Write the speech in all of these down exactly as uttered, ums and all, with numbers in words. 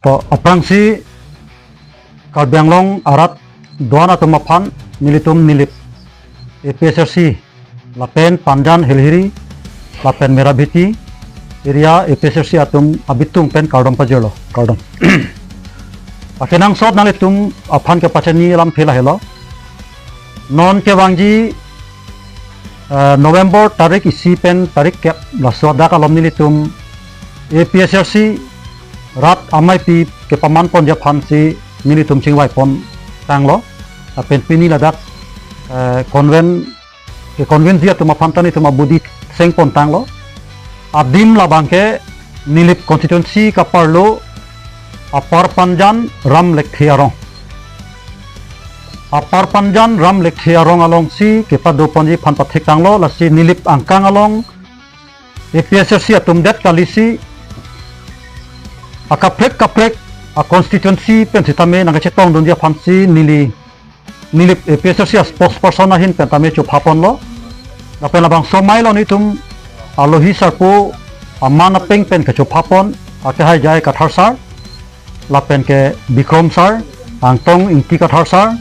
To aphrangsi Karbi Anglong arat do-an atum aphan nelitum Nilip A P H L C lapen Panjan, Hiriri lapen Merabheti area A P H L C atum abitung pen kardom pajirlo, kardom. Akenangsot nanglitum aphan kepachini alamthe lahelo. Non kevangji, eh, November tarik isi pen tarik kep laso adak alom nelitum A P H L C rat ameipi kepaman ponji aphansi nelitum chingvai pon tanglo. Lapen pini ladak, eh, convene, ke convene ji atum aphan ta nelitum abudi seng pon tanglo. Adim labang ke Nilip constituency kaparlo Upper Panjan Ram Lekthe arong. Upper Panjan Ram Lekthe arong alongsi kepado ponji aphan pathek tanglo, lasi Nilip angkang along A P H L C atum det kalisi akaprek kaprek a constituency pen sitame nangkachetong dunji aphansi neli Nilip A P H L C a spokesperson ahin pen tame chopha ponlo. Lapen labangso mailong nelitum alohi sarpo aman apeng pen kachopha pon akehai J I Kathar sir, lapen ke Bikrom sir, Angtong Ingti Kathar sir,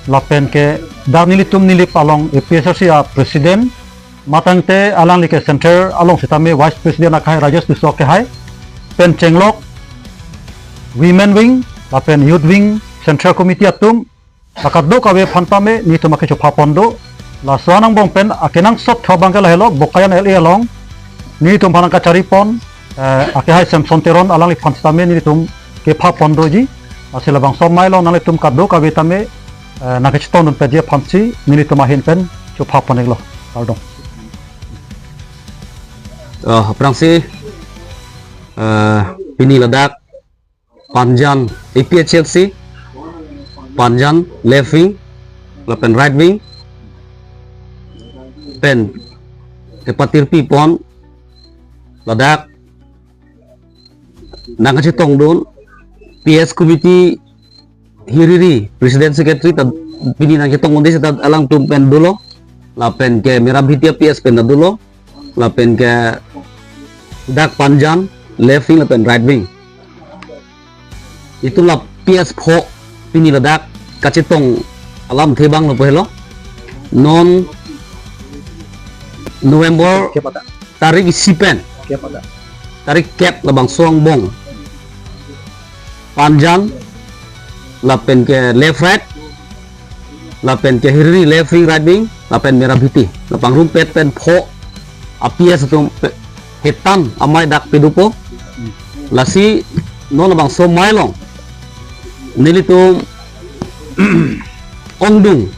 lapen ke dak nelitum Nilip along A P H L C a president, matangte alangli ke central along sitame vice president akehai Rajesh Tisso akehai pen chenglok women wing lapen youth wing, central committee atum, la kadokave aphan tame nelitum akechopha pon do. Laso angbong pen akenangsot tha abang ke lahelo, Bokajan L A along nelitum aphan nangkachari pon, eh, akehai Samson Teron alangliphan sitame nelitum kepha pon doji. Lasi labangso mailong nanglitum kadokave tame, eh, nangkachetong dun peji aphansi nelitum ahin pen chopha pon-iklo. Kardom. Oh, aphrangsi, eh, pini ladak Panjan A P H L C, Panjan left wing lapen right wing pen kepatirpi pon ladak nangkachetong dun P S committee Hiriri president secretary ta pini nangchetong un-e seta alangtum pen dolo, lapen ke Merabheti a P S pen ta dolo, lapen ke dak Panjan left wing lapen right wing. Itum la P S pho pini ladak kachetong alamthe abang lo pehelo. Non November tarik isi pen tarik kep labangso angbong Panjan, lapen ke left right, lapen ke Hiriri left wing right wing, lapen Merabheti, la pangrumpet pen pho a P S atum pe-, hetan amei dak pedopo. Lasi non labangso mailong nelitum ongdung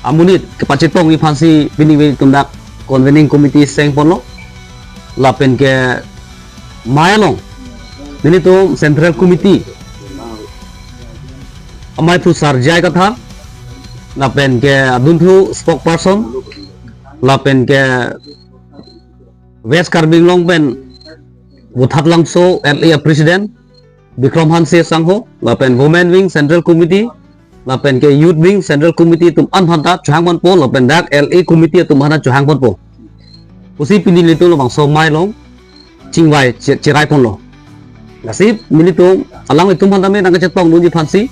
amonit kepachetongji aphansi pini nelitum dak convening committee seng ponlo. Lapen ke mailong nelitum central committee amei phu sir J I Kathar, lapen ke adunthu spokesperson, lapen ke West Karbi Anglong pen Vothatlangso L A president Bikrom Hanse sangho, lapen women wing central committee, lapen ke youth wing central committee atum an aphan ta chohang ponpo, lapen dak L A committee atum aphan ta chohang ponpo pusi pini nelitum labangso mailong chingvai che-, cherai ponlo. Lasi nelitum alanglitum aphan tame nangkachetong dunji aphansi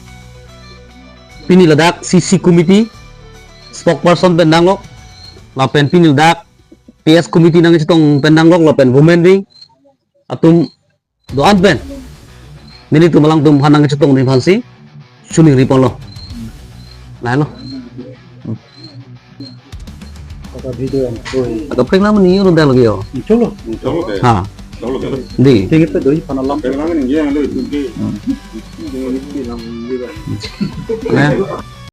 pini ladak C C committee spokesperson pen nanglok, lapen pini ladak P S committee nangchetong pen nanglok, lapen women wing atum do-an pen nelitum alangtum aphan nangchetongji aphansi choningri ponlo. Lahelo. Kata video yang koi. Kaprek nama ni yun dal gyo. Cholo. Cholo ke. Ha. Cholo ke. Di. Tingit pe doi panalam. Kailangan yang dia yang lo itu ke. Hmm. Yang ini di lam di kan. Ya.